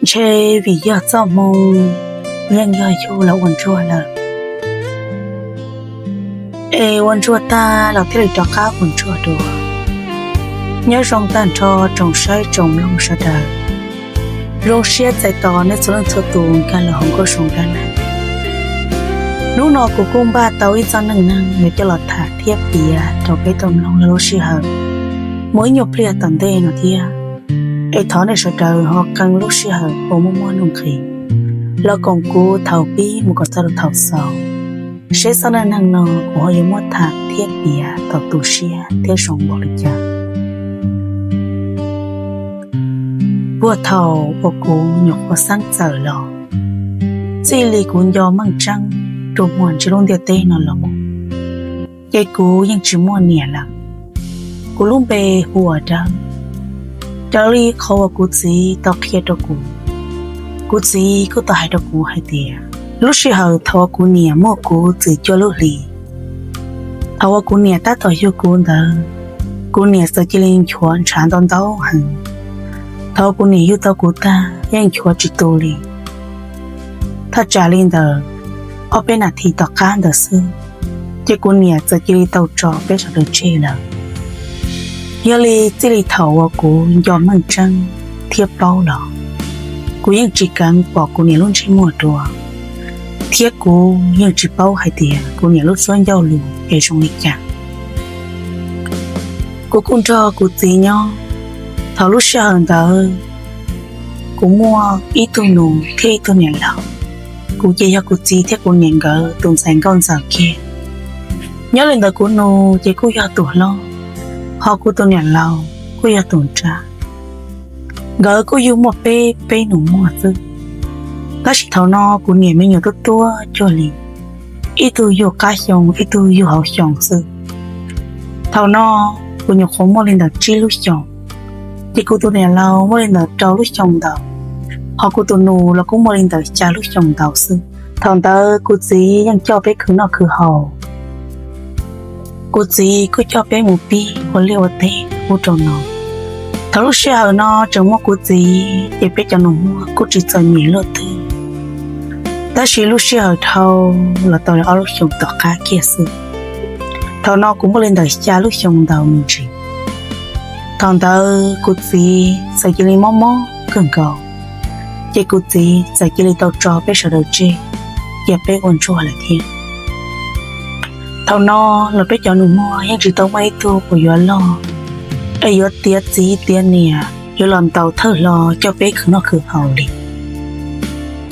Ntshe vim yog txoj hmoo yeej yog yug los ua ntsuag lawm, es ua ntsuag tag los thiaj li rov qab ua ntsuag dua. Nyob zoo tag nrho tsoom saib tsoom mloog sawv daws, zoo siab txais tos nej txhua leej txhua tus nkag los hauv Nkauj Zoo Dab Neeg. Hnub no kuv kuj npaj tau ib txoj neej neeg yuav coj los tham thiab piav rau peb tau mloog lub sij hawm muaj ib nyuag pliag tom ntej no thiab. Es thov nej sawv daws ho qee lub sij hawm uas muaj muaj nuj nqis los koom kuv thaum pib mus kom txog rau thaum xaus, seb txoj neej neeg no kuv ho yuav muab tham thiab piav tau tu siab thiab zoo npaum li cas. Puag thaum uas kuv nyuam qhuav xeeb txawm los, txij li kuv nco meej tseeb rau muag ntsib lub ntiaj teb no los, ces kuv yeej tsis muaj niam lawm. Kuv lub npe hu ua Dawb, raws li qhov uas kuv txiv tau qhia rau kuv. Kuv txiv kuj tau hais rau kuv hais tias lub sij hawm thaum uas kuv niam muaj kuv txiv cuaj lub hlis, thaum uas kuv niam tab tom yug kuv ntawd, kuv niam txawm cia li nchuav ntshav ntau ntau heev. Thaum kuv niam yug tau kuv tag yeej nchuav tsis tu li. Thaj tsam li ntawd ob peb nas this tom qab ntawd xwb, ces kuv niam txawm cia li tau tso peb sawv daws tseg lawm. Yog li txij li thaum uas kuv nco meej tseeb thiab paub los, kuv yeej tsis keev pom kuv niam lub ntsej muag dua, thiab kuv yeej tsis paub hais tias kuv niam lub suab ncauj lus es zoo li cas. Kuv kuj nrog kuv txiv nyob. Thaum lub sij hawm ntawd kuv muaj ib tug nus thiab ib tug niam laus. Kuv ces yog kuv txiv thiab kuv niam nkawd tus ntxhais nkauj ntxawm kiag. Nyob li ntawd kuv nus ces kuj yog tus hlob, ho kuv tus niam laus kuj yog tus nrab. Nkawd kuj yug muaj peb peb nus muag xwb. Tab sis thaum no kuv niam me nyuam tuab tuab cuag li, ib tug yug qab xyoo ib tug yug hauv xyoo xwb. Thaum no kuv nyuam qhuav muaj li ntawm tsib lub xyoos, ces kuv tus niam laus muaj li ntawm rau lub xyoo ntau, ho kuv tus nus los kuj muaj li ntawm xya lub xyoo ntau xwb. Thaum ntawd kuv txiv yeej coj peb khwv noj khwv haus. Kuv txiv kuj coj peb mus pib ua liaj ua teb ub rau no. Thaum lub sij hawm no tseem muaj kuv txiv ces peb cov nus muag kuj tsis txom nyem luaj twg. Tab sis lub sij hawm dhau los tau li ob lub xyoos tom qab kiag xwb, thaum no kuv muaj li ntawm xya lub xyoo ntau me ntsis. Thaum ntawd kuv txiv txawm cia li mob mob kawg nkaus, ces kuv txiv txawm cia li tau tso peb sawv daws tseg, cia peb ua ntsuag lawm thiab. Thaum no los peb cov nus muag yeej tsis tau muaj ib tug uas yuav loj es yuav tiav txiv tiav niam yuav los ntaus thawj hlo coj peb khwv noj khwv haus li.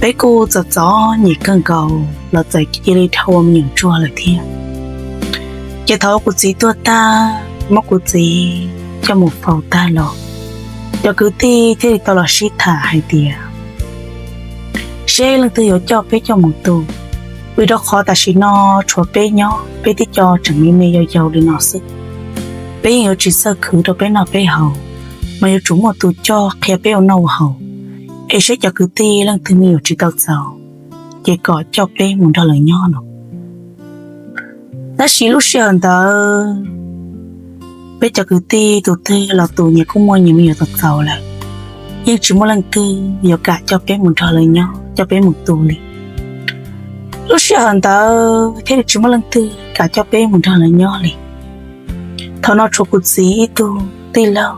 Peb kuj txom txom nyem kawg nkaus los txawm cia li dhau ua me nyuam ntsuag lawm thiab. Ces thaum kuv txiv tuag tag, muab kuv txiv coj mus faus tag los, cov kwv tij thiaj li tau los sib tham hais tias seb leej twg yuav coj peb coj mus tu, vim rau qhov tam sim no tshuav peb nyob peb tib co tseem me me yau yau li no xwb. Peb yeej yuav tsis txawj khwv rau peb noj peb haus, mas yuav tsum muaj tus coj qhia peb ua noj ua haus, es seb cov kwv tij leej twg me nyuam tsis tau txaus, ces kom coj peb mus nrog lawv nyob no. Tab sis lub sij hawm ntawd peb cov kwv tij tus twg los tus nyias kuj muaj nyias me nyuam txaus txaus lawm, yeej tsis muaj leej twg yuav kam coj peb mus nrog lawv nyob coj peb mus tu li. Lub sij hawm ntawd thiaj li tsis muaj leej twg kam coj peb mus nrog lawv nyob li. Thaum no tshuav kuv txiv ib tug tij laug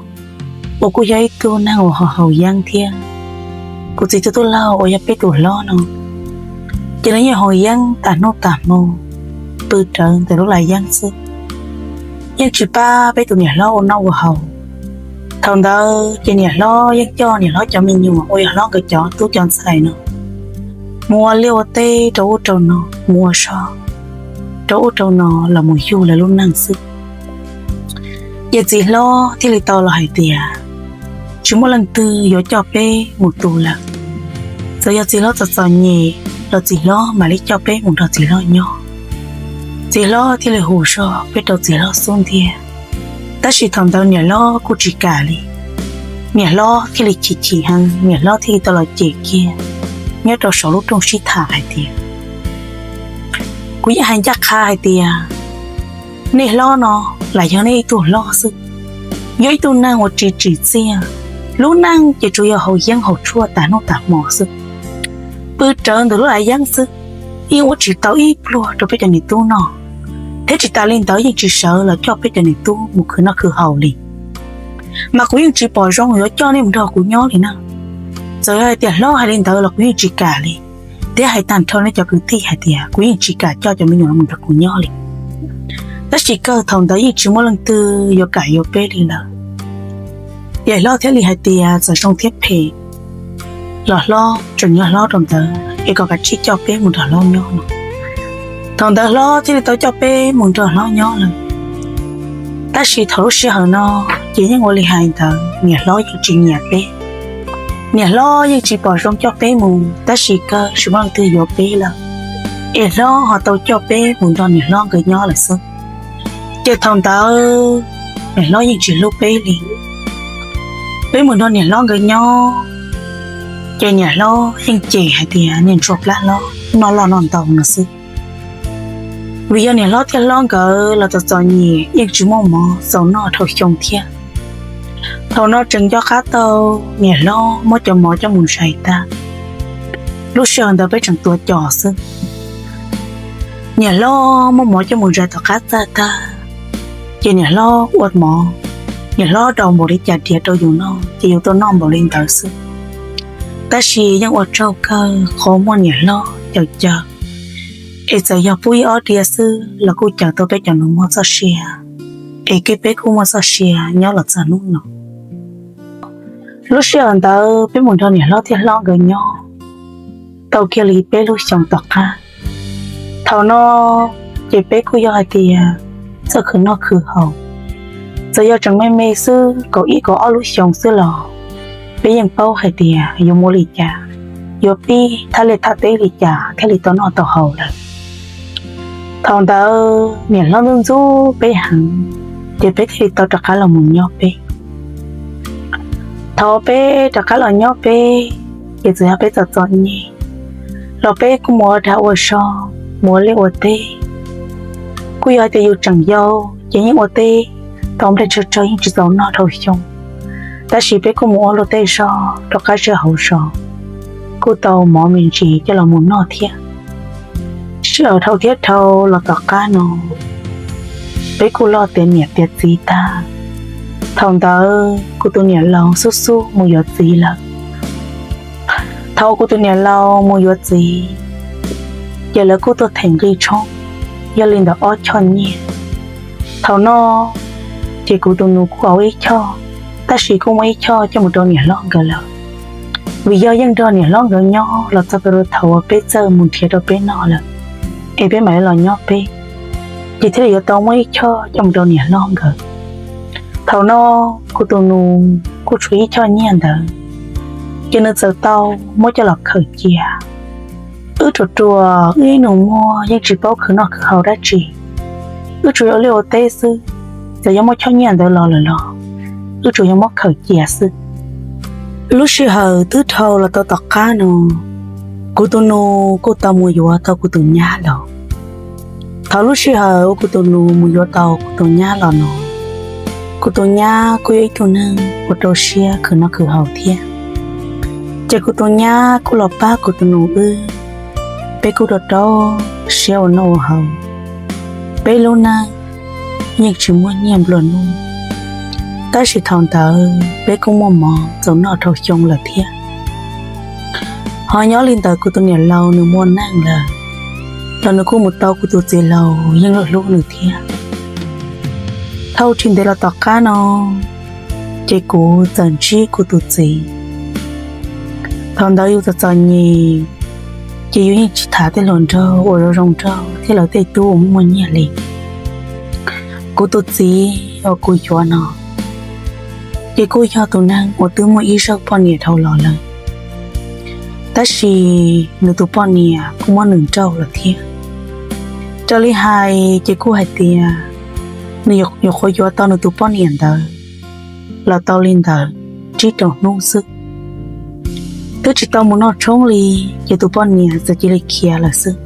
uas kuj yog ib tug neeg uas haus yeeb thiab. Kuv txiv tus tij laug uas yog peb tus hlob no, ces nws yeej haus yeeb tas hnub tas hmo, pw rawv ntawm lub laj yeeb xwb, yeej tsis pab peb tus niam hlob ua noj ua haus. Thaum ntawd ces niam hlob yeej coj niam hlob cov me nyuam uas yog hlob nkawd cov tub cov ntxhais no mus ua liaj ua teb rau ub rau no, mus ua zog rau ub rau no los mus yug lawv lub neej xwb. Ces txiv hlob thiaj li tau los hais tias tsis muaj leej twg yuav coj peb mus tu lawm. Txawm yog txiv hlob txom txom nyem los txiv hlob mam li coj peb mus nrog txiv hlob nyob. Txiv hlob thiaj li hu zog peb rau txiv hlob xub ntiag. Tab sis thaum ntawd niam hlob kuj tsis kam li. Niam hlob thiaj li chim chim heev, niam hlob thiaj li tau los cem kiag nyob rau saum lub rooj sib tham hais tias kuv yeej hais ncaj qha hais tias nej hlob no lam yog nej ib tug hlob xwb, yog ib tug neeg uas tsis tsim txiaj, Lub neej ces tsuas yog haus yeeb haus tshuaj tas hnub tas hmo xwb, pw rawv ntawm lub av yeeb xwb, yeej ua tsis tau ib pluag rau peb cov niam tub noj, thiab tsis tas li ntawd yeej tsis sawv los coj peb cov niam tub mus khwv noj khwv haus li. Mas kuv yeej tsis pom zoo yuav coj nej mus nrog kuv nyob li na. Txawm yog hais tias hlob hais li ntawd los kuv yeej tsis kam li, thiab hais tag nrho nej cov kwv tij hais tias kuv yeej tsis kam coj cov me nyuam no mus nrog kuv nyob li. Tab sis kawg thaum ntawd yeej tsis muaj leej twg yuav kam yuav peb li lawm. Ces hlob thiaj li hais tias txawm zoo thiab phem los hlob tseem nyob hlob rau ntawd es kom kav tsij coj peb mus nrog hlob nyob no. Thaum ntawd hlob thiaj li tau coj peb mus nrog hlob nyob lawm. Tab sis thaum lub sij hawm no ces yeej ua li hais ntawd, niam hlob yeej tsis nyiam peb. Niam hlob yeej tsis pom zoo coj peb mus, tab sis kawg tsis muaj leej twg yuav peb lawm, es hlob ho tau coj peb mus nrog niam hlob nkawd nyob lawm xwb. Ces thaum ntawd niam hlob yeej tsis hlub peb li. Peb mus nrog niam hlob nkawd nyob, ces niam hlob yeej cem hais tias niag ntsuag plab hlob noj loj noj ntau no xwb. Vim yog niam hlob thiab hlob nkawd los txom txom nyem yeej tsis muaj mov txaus noj dhau xyoo thiab. Thaum no tseem nco qab tau niam hlob muab cov mov coj mus zais tag, lub sij hawm ntawd peb tseem tuav cos xwb. Niam hlob muab mov coj mus zais tom qab txaj tag, ces niam hlob ua mov, niam hlob daus npaum li cas diav rau yus noj ces yus tau noj npaum li ntawd xwb. Tab sis yeej ua tsaug kawg qhov muaj niam hlob cawm cawm, es txawm yog pub ib ob diav xwb los kuj cawm tau peb cov nus muaj txoj sia, es peb kuj muaj txoj sia nyob los txog hnub no. Lub sij hawm ntawd peb mus nrog niam hlob thiab hlob nkawd nyob tau kiag li peb lub xyoos tom qab. Thaum no ces peb kuj yog hais tias txawj khwv noj khwv haus, txawm yog tseem me me xwb kaum ib kaum ob lub xyoos xwb los peb yeej paub hais tias yuav mus li cas, yuav pib thaj liaj thaj teb li cas thiaj li tau noj tau haus lawm. Thaum ntawd niam hlob ntxub ntxub peb heev, ces peb thiaj li tau rov qab los mus nyob peb. Thaum peb rov qab los nyob peb, ces txawm yog peb txom txom nyem los peb kuj mus ua dag ua zog, mus ua liaj ua teb. Kuj yog hais tias yus tseem yau ces yeej ua teb tau nplej tsawg tsawg yeej tsis txaus noj dhau xyoo, tab sis peb kuj mus ua luag tej zog rau qab zej hauv zos, kuj tau mov me ntsis coj los mus noj thiab. Sij hawm dhau thiab dhau los tom qab no peb kuj loj tiav niam tiav txiv tag. Thaum ntawd kuv tus niam laus xub xub mus yuav txiv lawm. Thaum kuv tus niam laus mus yuav txiv, ces lawv kuj tuaj them nqi tshoob, yog li ntawm ob choj nyiaj. Thaum no ces kuv tus nus kuj hauv ib choj, tab sis kuj muaj ib choj coj mus rau niam hlob nkawd lawm. Vim yog yeej nrog niam hlob nkawd nyob los txog rau thaum uas peb txawj mus nrhiav rau peb noj lawm, es peb mam li los nyob peb, ces thiaj li yuav tau muaj ib choj coj mus rau niam hlob nkawd. Thaum no kuv tus nus kuj tshuav ib choj nyiaj ntawd, ces nws txawm tau muab coj los khaws cia. Wb ruam ruam wb ib nus muag yeej tsis paub khwv noj khwv haus dab tsi, wb tsuas yog ua liaj ua teb xwb. Txawm yuav muab choj nyiaj ntawd los lawm los wb tsuas yog muab khaws cia xwb. Lub sij hawm twb dhau los tau tom qab no, kuv tus nus kuj tau mus yuav tau kuv tus nyab los. Thaum lub sij hawm uas kuv tus nus mus yuav tau kuv tus nyab los no, kuv tus nyab kuj yog ib tug neeg uas rau siab khwv noj khwv haus thiab. Ces kuv tus nyab kuj los pab kuv tus nus wb, peb kuj rau rau siab ua noj ua haus. Peb lub neej yeej tsis muaj nyiaj nplua nuj, tab sis thaum ntawd peb kuj muaj mov txaus noj dhau xyoo lawm thiab. Ho nyob li ntawd kuv tus niam laus nws muaj neej lawm, los nws kuj mus tau kuv tus txiv laus yeej hlub hlub nws thiab. Dhau tsis ntev los tom qab no, ces kuv txawm ntsib kuv tus txiv. Thaum ntawd yus txom txom nyem, ces yus yeej tsis tham tej hluas nraug uas zoo zoo nraug thiab lawv tej tub uas muaj muaj nyiaj li. Kuv tus txiv uas kuv yuav no, ces kuj yog tus neeg uas twb muaj ib zaug poj niam dhau los lawm, tab sis nws tus poj niam kuj muab nws nrauj lawm thiab. Raws li hais ces kuj hais tias nws nyuam qhuav yuav tau nws tus poj niam ntawd los tau li ntawd tsib rau hnub xwb, twb tsis tau mus noj tshoob li, ces tus poj niam txawm cia li khiav lawm xwb.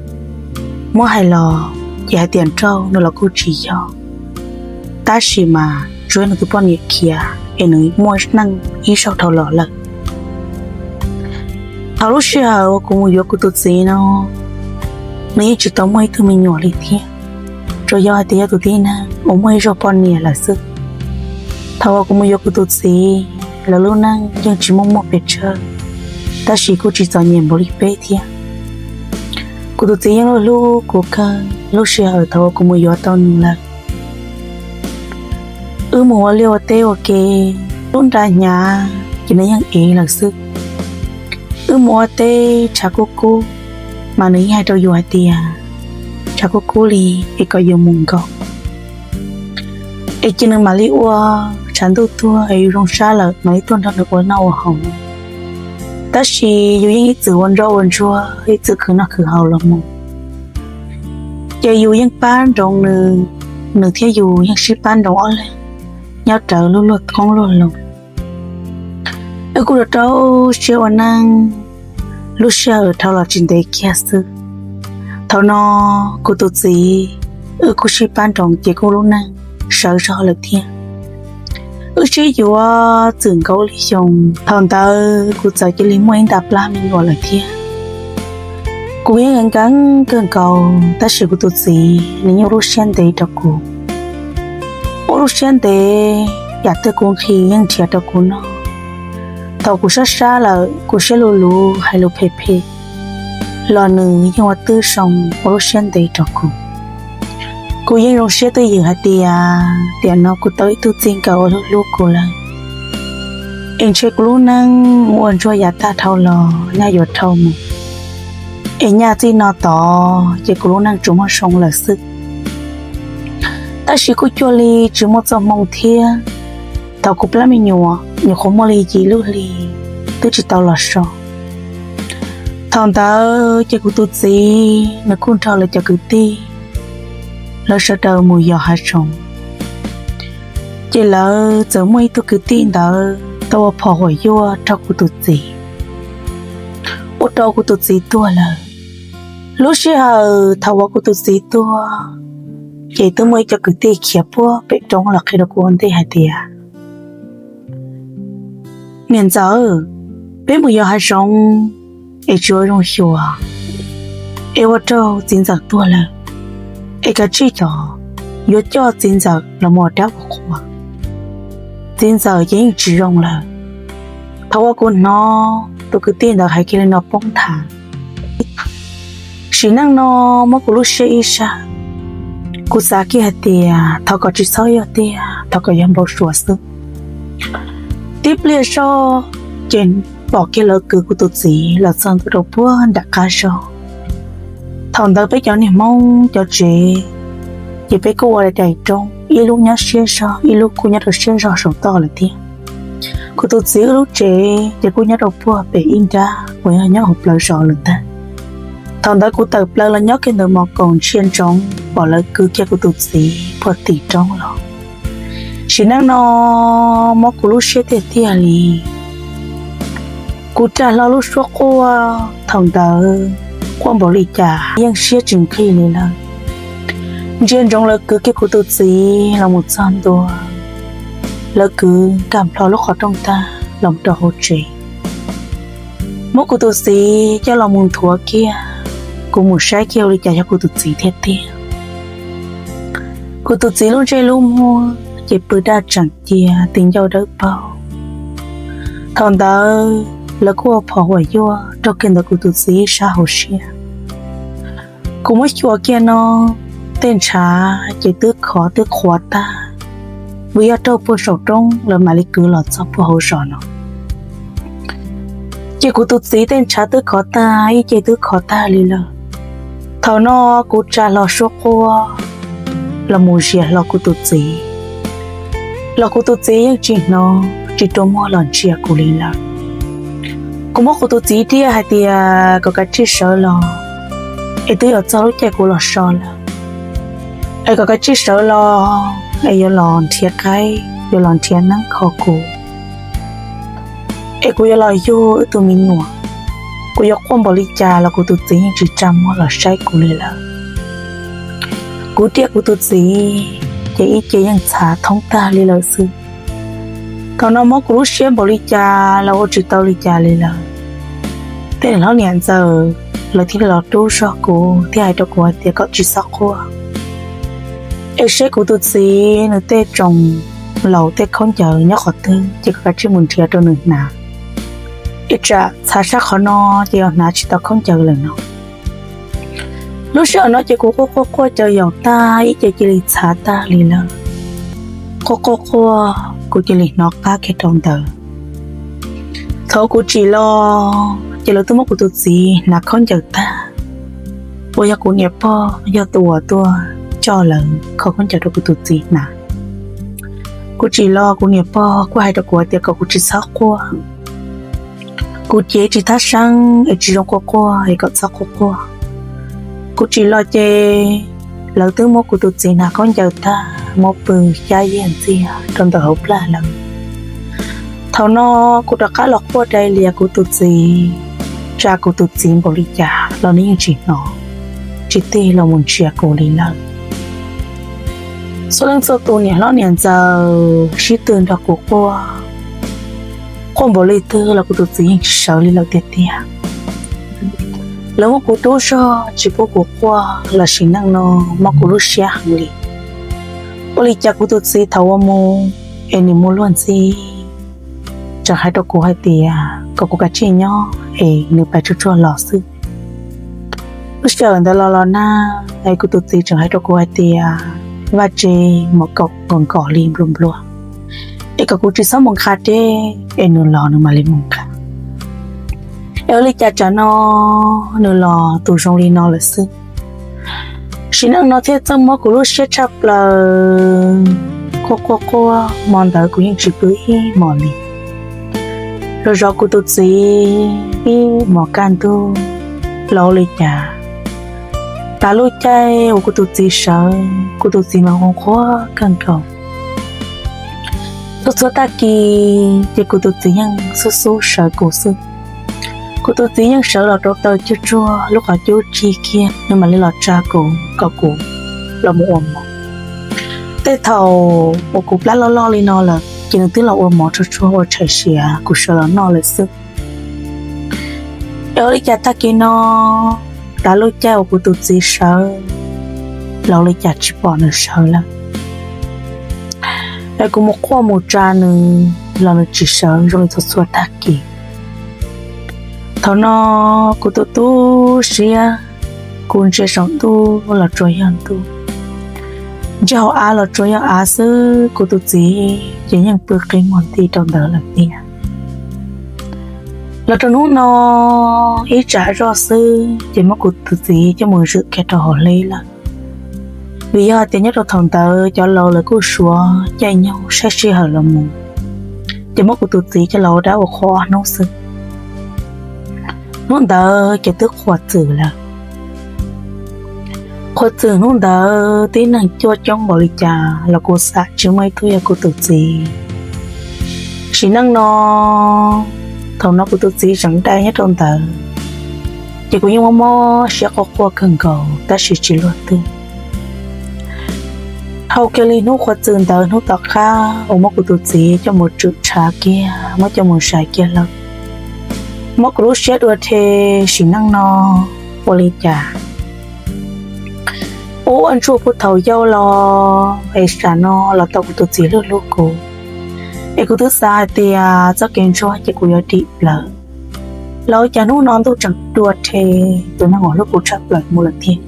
Muab hais los ces hais tias nrauj nws los kuj tsis yog, tab sis mas tsuas yog nws tus poj niam khiav es nws muaj neej ib zaug dhau los lawm. Thaum lub sij hawm uas kuv mus yuav kuv tus txiv no, nws yeej tsis tau muaj ib tug me nyuam li thiab, tsuas yog hais tias yog tus tib neeg uas muaj ib zaug poj niam lawm xwb. Thaum uas kuv mus yuav kuv tus txiv, lawv lub neej yeej tsis muaj muaj pes tsawg, tab sis kuj tsis txom nyem npaum li peb thiab. Kuv tus txiv yeej hlub kuv kawg lub sij hawm thaum uas kuv mus yuav tau nws lawm. Wb mus ua liaj ua teb ua ke, lub nra hnyav ces nws yeej ev lawm xwb. Wb mus ua teb tshav kub kub, mas nws yeej hais rau yus hais tias, tshav kub kub li es kom yus mus nkaum, es cia nws mam li ua, tshav ntuj tuag es yus zoo sab lawm mam li tuaj nrog nws ua noj ua haus. Tab sis yus yeej ib txwm ua ntsoj ua ntsuag ib txwm khwv noj khwv haus los mus, ces yus yeej pab nroos nws, nws thiab yus yeej sib pab nroos ob leeg nyob rawv lub luag qoob luag loo. Wb kuj rau rau siab ua neej, lub sij hawm dhau los tsis ntev kiag xwb. Thaum no kuv tus txiv, wb kuj sib pab nroos ces kuj lub neej sawv zog lawm thiab. Wb sib yuav txwm nkaus li xyoo, thaum ntawd kuv txawm cia li muaj ib nta plab me nyuam lawm thiab. Kuv yeej nkees kawg nkaus tab sis kuv tus txiv nws yeej ua lub siab ntev rau kuv, ua lub siab ntev, yam twg kuv nqhis yeej nrhiav rau kuv noj. Thaum kuv sab sab lawm, kuv siab luv luv hais lus phem phem los nws yeej ua twb zoo ua lub siab ntev rau kuv. Kuv yeej zoo siab twj ywm hais tias tiam no kuv tau ib tug txij nkawm uas hlub hlub kuv lawm, es ntshe kuv lub neej ua ntsuag yav tag dhau los nyaj yuav dhau mus, es nyaj txij no tod ces kuv lub neej tsuas muaj zoo lawm xwb. Tab sis kuj cuag li tsis muaj txoj hmoo thiab. Thaum kuv plab me nyuam nyuam qhuav muaj li yim lub hli, twb tsis tau los so. Thaum ntawd ces kuv tus txiv nws kuj nrog lawv cov kwv tij, lawv sawv daws mus yos hav zoov. Ces lawv txawm muaj ib tug kwv tij ntawd tau ua phom huam yuaj rau kuv tus txiv, ua rau kuv tus txiv tuag lawm. Lub sij hawm thaum uas kuv tus txiv tuag, ces twb muaj ib co kwv tij khiav puag pem roob los qhia rau kuv ua ntej hais tias, niam ntxawm, peb mus yos hav zoov es tsis ua zoo xyuas, es ua rau txiv ntxawm tuag lawm, es kav tsij cov yuav coj txiv ntxawm los mus ua dab ua qhua, txiv ntxawm ces yeej tsis zoo lawm. Thaum uas kuv hnov tus kwv tij ntawd hais kiag li no poob nthav, sim neej no muab kuv lub siab ib sab, kuv xav kiag hais tias thov kom tsis txhob yog tiag, thov kom yog npau suav xwb. Tib pliag zog ces pom kiag lawv kwv kuv tus txiv los txog ntua rau puag nram qab zog. Thaum ntawd peb cov niag Hmoob cov tsev ces peb kuj ua daim roob, ib lub nyob siab zog, ib lub kuj nyob rau siab zog saum toj lawm thiab. Kuv tus txiv wb lub tsev ces kuj nyob rau puag pem ib nrab uas yog nyob hauv plawv zos lawm ntag. Thaum ntawd kuv tawm plaws los nyob kiag ntawm mos kaum ntsia ntsoov pom lawv kwv kiag kuv tus txiv puag tim roob los. Sim neej no muab kuv lub siab tiag tiag li. Kuv tsa hlo lub suab quaj, thaum ntawd quaj npaum li cas yeej siab tsis nqhis li lawm. Ntsia ntsoov lawv kwv kiag kuv tus txiv los mus txog ntua, lawv kwv nkag nplho lub qhov rooj tag los rau hauv tsev, muab kuv tus txiv coj los mus nthuav kiag. Kuv mus saib kiag ua li cas yog kuv tus txiv thiab tiag. Kuv tus txiv lub ntsej lub muag ces pw daj tseem cia, tis ncauj dawb paug. Thaum ntawd lawv kuj ua phom huam yuaj raug kiag ntawm kuv tus txiv ib sab hauv siab. Kuv muab xyuas kiag no, tej ntshav ces twb khov twb qhuav tag, vim yog raug puag saum roob lawv mam li kwv los txog puag hauv zos no. Ces kuv tus txiv tej ntshav twb khov tag, ib ce twb khov tag li lawm. Thaum no kuv tsa hlo suab quaj los mus zias hlo kuv tus txiv, los kuv tus txiv yeej tsis hnov tsis rua muag los ntsia kuv li lawm. Kuv muab kuv tus txiv riaj hais tias kom kav tsij sawv los, es twb yuav txog lub caij kuv los so lawm, es kom kav tsij sawv los, es yuav los nrhiav qaib, yuav los nrhiav neeb kho kuv, es kuv yuav los yug wb tus me nyuam. Kuv yuav quaj npaum li cas los kuv tus txiv yeej tsis tsa muag los saib kuv li lawm. Kuv riaj kuv tus txiv, ces ib ce yeej txhav thoob tag li lawm xwb. Thaum no mob kuv lub siab npaum li cas los ua tsis tau li cas li lawm. Tej niam hlob niam ntxawm lawv thiaj li los rub zog kuv thiab hais rau kuv hais tias kom tsis txhob quaj, es seb kuv tus txiv nws tej tsoos laus tej khaub ncaws nyob qhov twg ces kom kav tsij mus nrhiav rau nws hnav, ib tsam txhav sab qhov no ces yog hnav tsis tau khaub ncaws lawm no. Lub sij hawm no ces kuv quaj quaj quaj caws yaum tag ib ce cia li txhav tag li lawm. Quaj quaj quaj kuv cia li hnov qab kiag rau ntawd. Thaum kuv tsim los ces lawv twb muab kuv tus txiv hnav khaub ncaws tag, uas yog kuv niam pog yog tus uas tuaj coj lawv kho khaub ncaws rau kuv tus txiv hnav. Kuv tsim los kuv niam pog kuj hais rau kuv hais tias kom kuv tsis txhob quaj, kuv cev tsis thab seeb es tsis zoo quaj quaj es kom txhob quaj quaj. Kuv tsim los ces lawv twb muab kuv tus txiv hnav khaub ncaws tag muab pw xyab yiag ntxiag rau ntawm hauv plag lawm. Thaum no kuv rov qab los quaj dai lias kuv tus txiv, tsa kuv tus txiv npaum li cas los nws yeej tsis hnov, tsis tig los mus ntsia kuv li lawm. Txhua leej txhua tus niam hlob niam ntxawm sib tw nrog kuv quaj, quaj npaum li twg los kuv tus txiv yeej tsis sawv li lawm tiag tiag. Lawv muab kuv rub zog tsis pub kuv quaj los sim neej no mob kuv lub siab heev li. Ua li cas kuv tus txiv thaum ua mus es nws mus luag ntxhi, tseem hais rau kuv hais tias kom kuv kav tsij nyob es nws pais tsuag tsuag los xwb. Lub sij hawm ntawd los los nag es kuv tus txiv tseem hais rau kuv hais tias vaj tse mus kaum nkaus nkaus li nplua nplua, es kom kuv tsis txhob mus nqa deb es nws los nws mam li mus nqa. Es ua li cas tsam no nws los tus zoo li no lawm xwb. Sim neej no thiaj txawj mob kuv lub siab tshaj plaws. Quaj quaj quaj hmo ntawd kuv yeej tsis pw ib hmos li. Zov zov kuv tus txiv ib hmos kaj ntug los ua li cas, tas lub caij uas kuv tus txiv sawv kuv tus txiv mas nqua nqhuav kawg nkaus. Txhua txhua tag kis ces kuv tus txiv yeej xub xub sawv kuv xwb. Kuv tus txiv yeej sawv los rau taw cuag tsuag lub qhov cub cig kiag nws mam li los tsa kuv kom kuv los mus ua mov. Tej thaum uas kuv plab loj loj li no lawm ces nws twb los ua mov tsuag tsuag ua tshais siav kuv sawv los noj lawm xwb. Es ua li cas tag kis no tas lub caij uas kuv tus txiv sawv los ua li cas tsis pom nws sawv lawm. Es kuv mus quaj mus tsa nws los nws tsis sawv zoo li txhua txhua tag kis. Thaum no kuv tu tu siab, kuv ntsia saum ntuj los tsuas yog ntuj, ntsia hauv av los tsuas yog av xwb, kuv tus txiv ces yeej pw qi muag nti rau ntawd lawm tiag. Los rau hnub no ib tsam zoj xwb ces muab kuv tus txiv coj mus zwm kiag rau hauv hleb lawm. Vim yog hais tias nyob rau thaum ntawd cov laus lawv kuj suav caij nyoog saib sij hawm los mus, ces muab kuv tus txiv coj los ua dab ua qhua ob hnub xwb. Hnub ntawd ces twb qhuav txwm lawm. Qhuav txwm hnub ntawd tib neeg cuaj coob npaum li cas los kuv xam tsis muaj ib tug yog kuv tus txiv. Sim neej no, thaum no kuv tus txiv tseem dai nyob rau ntawd, ces kuv yeej muaj mob siab quaj quaj kawg nkaus tab sis tsis luag twg. Dhau kiag li hnub qhuav txwm ntawd hnub tom qab uas muab kuv tus txiv coj mus tswm tshav kiag muab coj mus zais kiag lawm, mob kuv lub siab dua rhe. Sim neej no ua li cas ua ua ntsuj pub thaum yau los es sam no los tau kuv tus txiv hlub hlub kuv, es kuv twb xav hais tias txoj kev ntsuag ces kuv yuav dim plaws. Los ua cas hnub no ntuj tseem dua rhe, tus neeg uas hlub kuv tshaj plaws mus lawm tiag.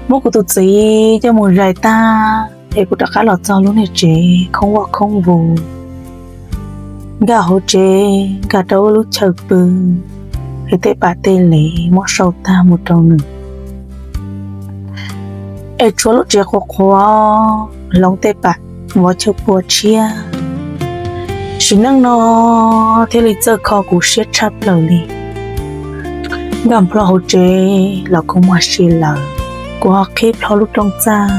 Muab kuv tus txiv coj mus zais tag es kuv rov qab los txog lub niag tsev khoob vaj khoob vus, nkag hauv tsev nkag rau lub chaw pw, es tej pam tej lev muab sau tag mus rau nws, es tshuav lub tsev qhuav qhuav, hloov tej pam vov chaw pua tshiab. Sim neej no thiaj li txawj kho kuv siab tshaj plaws li. Nkag nplho hauv tsev los kuv muag si lawm, kuv ho qhib plho lub rooj txaj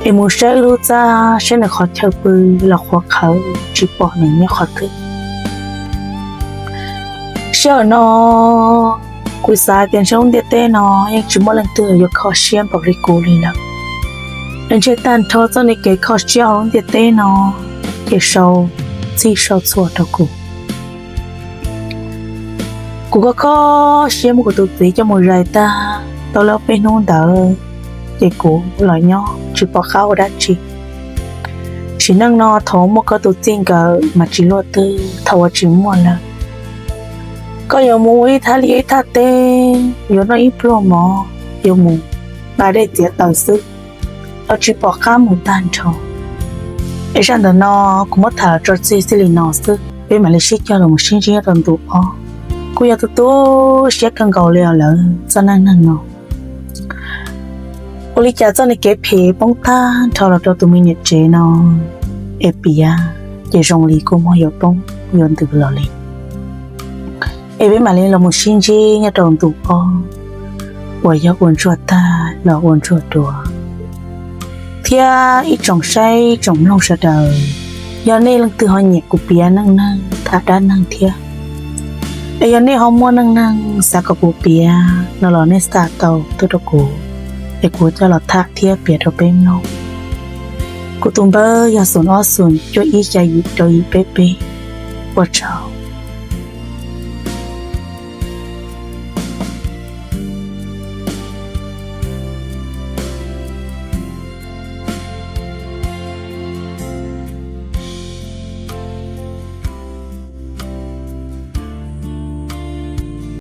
es mus saib wb lub txaj saib nws qhov chaw pw los qhuav qhawv tsis pom nws nyob qhov twg. Sij hawm no kuv xav tias ntshe lub ntiaj teb no yeej tsis muaj leej twg yuav kho siab npaum li kuv li lawm. Ntshe tag nrho txoj niag kev kho siab hauv lub ntiaj teb no ces sau txhij sau txhua rau kuv. Kuv kho kho siab muab kuv tus txiv coj mus zais tag tau li ob peb hnub ntawd, ces kuv los nyob tsis pom qab ua dab tsi. Sim neej no thaum muaj koj tus txij nkawm mas tsis luaj twg, thaum uas tsis muaj lawm, koj yuav mus ua ib thaj liaj ib thaj teb, yuav noj ib pluag mov, yuav mus nqa dej txiav taws xwb, los tsis pom qab mus tag nrho. Es zaj ntawm no kuv muab tham los tso tseg xij li no xwb, peb mam li sib cog los mus sib ntsib nyob rau ntu ob. Kuj yog tu tu siab kawg nkaus li os lawv txoj neej neeg no. Ua li cas txoj niag kev phem poob tag nrho los rau tus me niam tsev no, es piav ces zoo li kua muag yuav poob yuav ntws los li. Es peb mam li los mus sib ntsib nyob rau ntu ob uas yog ua ntsuag tag los ua ntsuag dua. Thiab ib tsoom saib tsoom mloog sawv daws, yog nej leej twg ho nyiam kuv piav neej neeg tham dab neeg thiab, es yog nej ho muaj neej neeg xav kom kuv piav no los nej xa tau tuaj rau kuv, es kuv coj los tham thiab piav rau peb mloog. Kuv tus npawb yog xoom ob xoom cuaj ib xya yim rau yim peb peb. Ua tsaug.